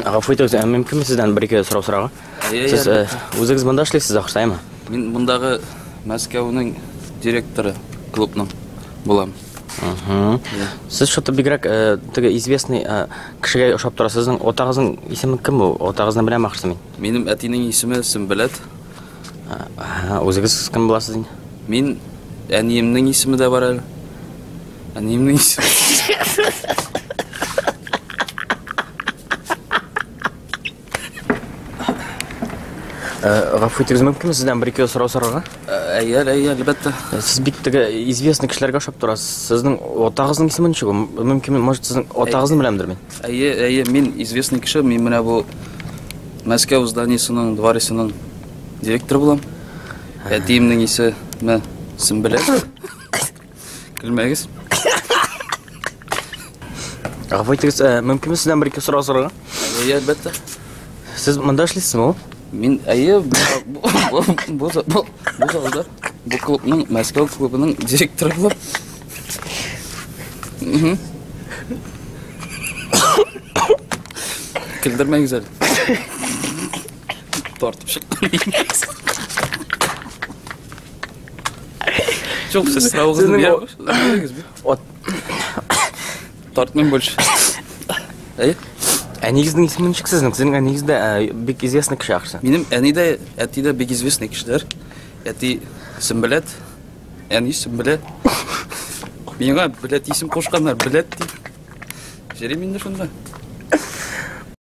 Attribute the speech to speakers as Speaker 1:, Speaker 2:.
Speaker 1: Гафу итегез, мөмкинме сездән бер-ике сорау сорарга?
Speaker 2: Әйе,
Speaker 1: Сез
Speaker 2: әлбәттә.
Speaker 1: Үзегез монда эшлисез, ахырсы, әйеме?
Speaker 2: Мин мондагы Мәскәүнең директоры клубның булам.
Speaker 1: Сез что-то бигрәк теге известный кешегә ошап торасыз. Сезнең атагызның исеме кем бу? Атагызны беләм ахырсы мин.
Speaker 2: Минем әтинең исеме Сөмбеләт.
Speaker 1: Үзегез кем буласыз инде?
Speaker 2: Мин әниемнең исеме дә бар әле. Әниемнең исеме.
Speaker 1: Гафу итегез, мөмкинме сездән бер-ике сорау сорарга?
Speaker 2: Әйе, әйе, әлбәттә.
Speaker 1: Сез бик теге известный кешеләргә ошап торасыз. Сезнең атагызның исеме ничек? Мөмкинме, может, сезнең атагызны беләмдер мин?
Speaker 2: Әйе, әйе, мин известный кеше. Мин менә бу Мәскәү зданиесының, дворецының директоры булам. Әтиемнең исеме Сөмбелә. Көлмәгез.
Speaker 1: Гафу итегез, мөмкинме сездән бер-ике сорау сорарга?
Speaker 2: Әйе, әлбәттә.
Speaker 1: Сез монда эшлисезме ул?
Speaker 2: Мин әйе, бу бу бу бу залда, бу клубның, Мәскәү клубының директоры булам. Көлдермәгез әле. Тартып чыккан. Юк, сез соравыгызны бирегез бит. Тартмыйм больше. Әйе.
Speaker 1: Әнигезнең исеме ничек сезнең? Сезнең әнигез дә бик известный кеше ахрысы.
Speaker 2: Минем әни дә, әти дә бик известный кешеләр. Әти Сөмбеләт, әни Сөмбелә. Миңа Беләт исем кушканнар, Беләт дип. Йөрим инде шунда.